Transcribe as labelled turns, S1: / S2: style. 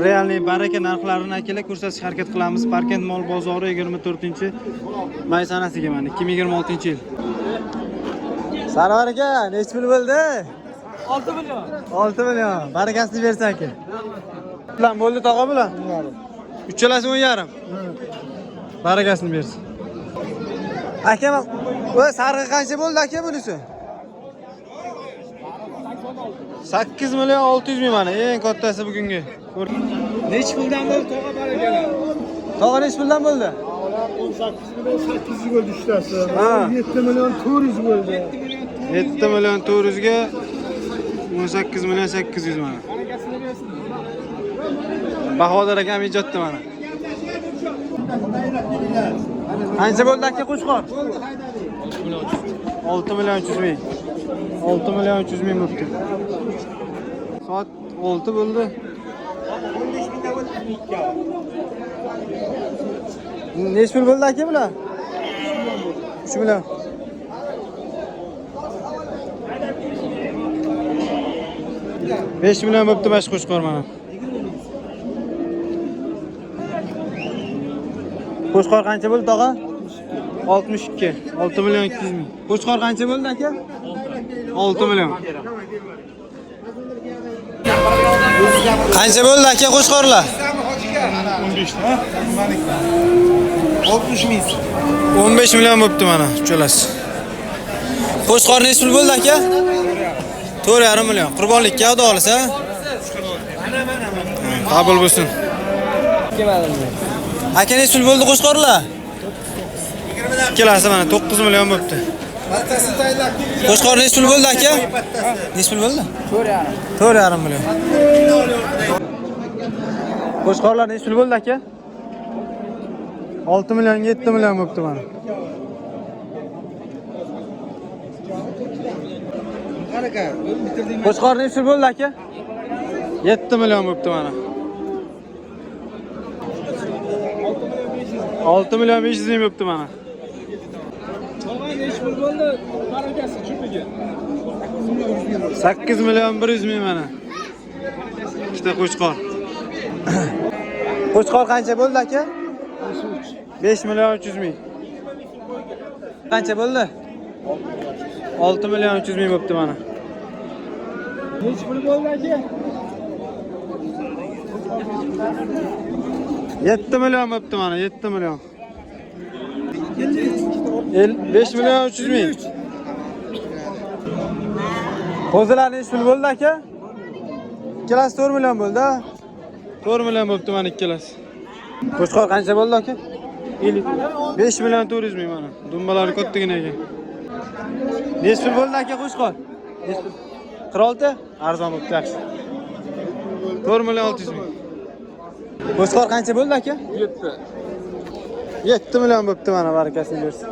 S1: Realniy baraka narxlarini akalar ko'rsatishga harakat qilamiz. Parkent mol bozori 24 may sanasiga mana 2026-yil. Sarvar aka, nechi pul bo'ldi?
S2: 6 million.
S1: 6 million. Barakasini bersin aka. Bilan bo'ldi tog'a bilan. Uchalasi 10,5. Barakasini bersin. Aka, o sarg'i qancha bo'ldi aka bunisi? 8 million 600 ming mana eng kattasi bugungi.
S2: Nechi puldan bo'ldi tog'a barakalar?
S1: Tog'a nechi puldan bo'ldi?
S3: 18 million 800 bo'ldi uchtasi.
S1: Ha.
S3: 7 million 400 bo'ldi.
S1: 7 million 400 ga 18 million 800 mana.
S2: Barakasini bersin.
S1: Bahodir akam ijodda mana. Qancha bo'ldi aka qo'chqor? 6 million 300 ming. 6 million 300 ming bo'pti. Soat 6 bo'ldi. Nechi pul bo'ldi aka bular? 3 million. 5 million bo'pti mana shu qo'chqor mana. Qo'chqor qancha bo'ldi tog'a? 62. 6 million 200 ming. Qo'chqor qancha bo'ldi aka? 6 million. Qancha bo'ldi aka qo'chqorlar?
S3: 15 ta. 60 ming.
S1: 15 million bo'pti mana uchalasi. Qo'chqor nechi pul bo'ldi aka? 4,5 million. Qurbonlikka xudo xohlasa. Qabul bo'lsin. Aka nechi pul bo'ldi qo'chqorlar? Ikkalasi mana 9 million bo'pti. Qo'chqor nechi pul bo'ldi aka? Nechi pul bo'ldi? 4,5. 4,5 million. Qo'chqorlar nechi pul bo'ldi aka? 6 millionga 7 million bo'pti mana. Qo'chqor nechi pul bo'ldi aka? 7 million bo'pti mana. 6 million 500 ming bo'pti mana.
S2: Tog'a nechi pul bo'ldi? Barakasi chupiga.
S1: 8 million 100 ming mana. Ikkita qo'chqor. Qo'chqor qancha bo'ldi aka? 5 million 300 ming. Qancha bo'ldi? 6 million 300 ming bo'pti mana.
S2: Nechi pul bo'ldi aka?
S1: 7 million bo'pti mana, 7 million. 5 million 300 ming. Qo'zilar nechi pul bo'ldi aka? Ikkalasi 4 million bo'ldi, ha? 4 million bo'pti mana ikkalasi. Qo'chqor qancha bo'ldi aka? 5 million 400 ming mana. Dumbalari kattagina ekan. Nechi pul bo'ldi aka qo'chqor? Nechi pul? 46? Arzon bo'pti, yaxshi. 4 million 600 ming. Qo'chqor qancha bo'ldi aka?
S2: 7.
S1: 7 million bo'pti mana, barakasini bersin.